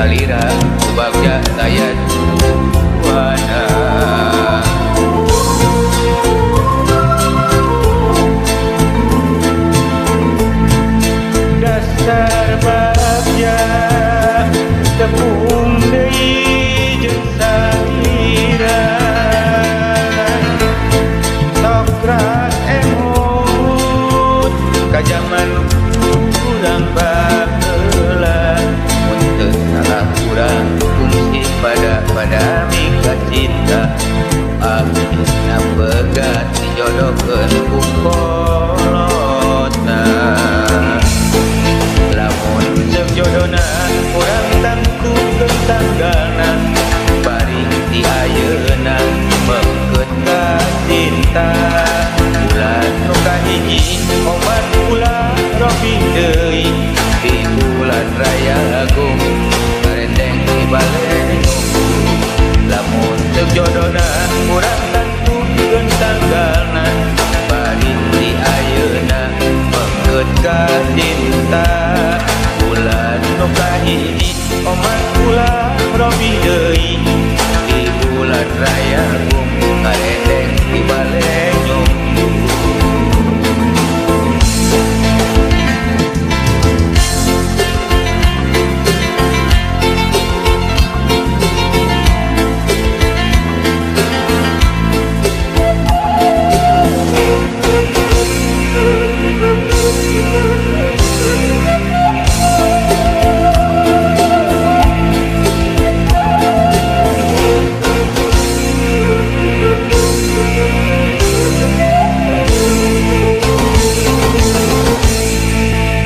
salira ku bagja taya duana. Dasar bagja tepung deui jeung salira, sokras emut ka jaman urang baheula. Mun teu salah urang kungsi pada mika cinta, akhirna pegat dijodohkeun ku kolotna. Lamun ceuk jodona urang tangtukeun tanggalna, bari ti ayeuna meukeut ka cinta. Bulan nu kahiji omat ulah robi deui, di bulan raya agung ngarendeng di bale nyungkrung. Lamun ceuk jodona urang tangtukeun tanggalna, bari ti ayeuna meukeut ka cinta. Bulan nu kahiji omat ulah robi deui, di bulan raya agung ngarendeng di bale nyungkrung.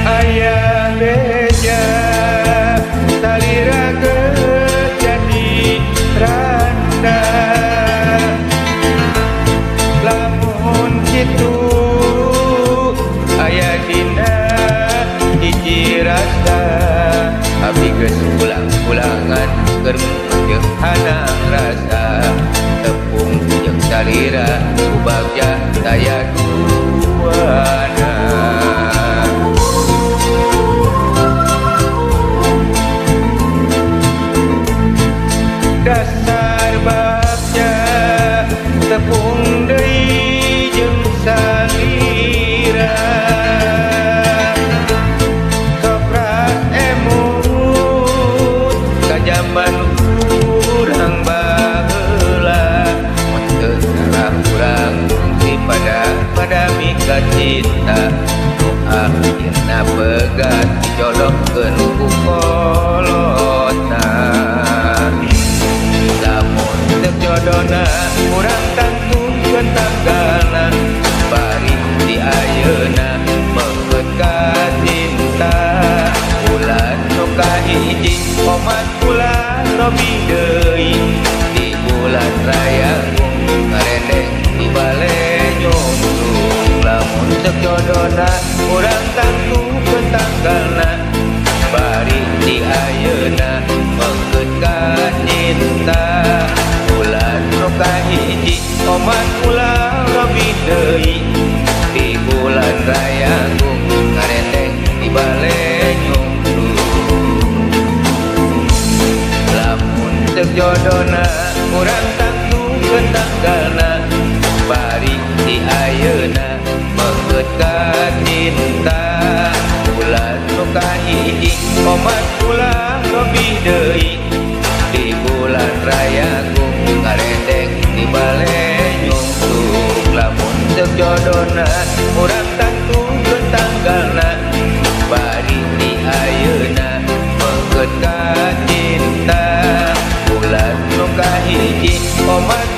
Ayah beja salira geus jadi randa, lamun kitu aya dina hiji rasa. Abdi geus ulang-ulangan keur jeung hanang rasa, tepung jeung salira ku bagja taya duana. Dasar bagja tepung deui jeung salira, sokras emut ka jaman urang baheula. Mun teu salah urang kungsi pada mika cinta, nu akhirna pegat dijodohkeun ku kolotna. Lamun ceuk jodona urang tangtukeun tanggalna, bari di ayeuna meukeut ka cinta. Bulan nu kahiji omat ulah robi deui, di bulan raya agung ngarendeng di bale nyungkrung. Lamun ceuk jodona urang tangtukeun tanggalna, bari di ayeuna meukeut ka cinta. Bulan nu kahiji omat ulah robi deui, di bulan raya agung ngarendeng di bale nyungkrung. Lamun ceuk jodona urang tangtukeun tanggalna, bari di ayeuna meukeut ka cinta. Bulan nu kahiji omat ulah robi deui, di bulan raya agung ngarendeng di bale nyungkrung. Lamun ceuk jodona urang tangtukeun tanggalna, bari di ayeuna meukeut ka cinta. Bulan nu kahiji omat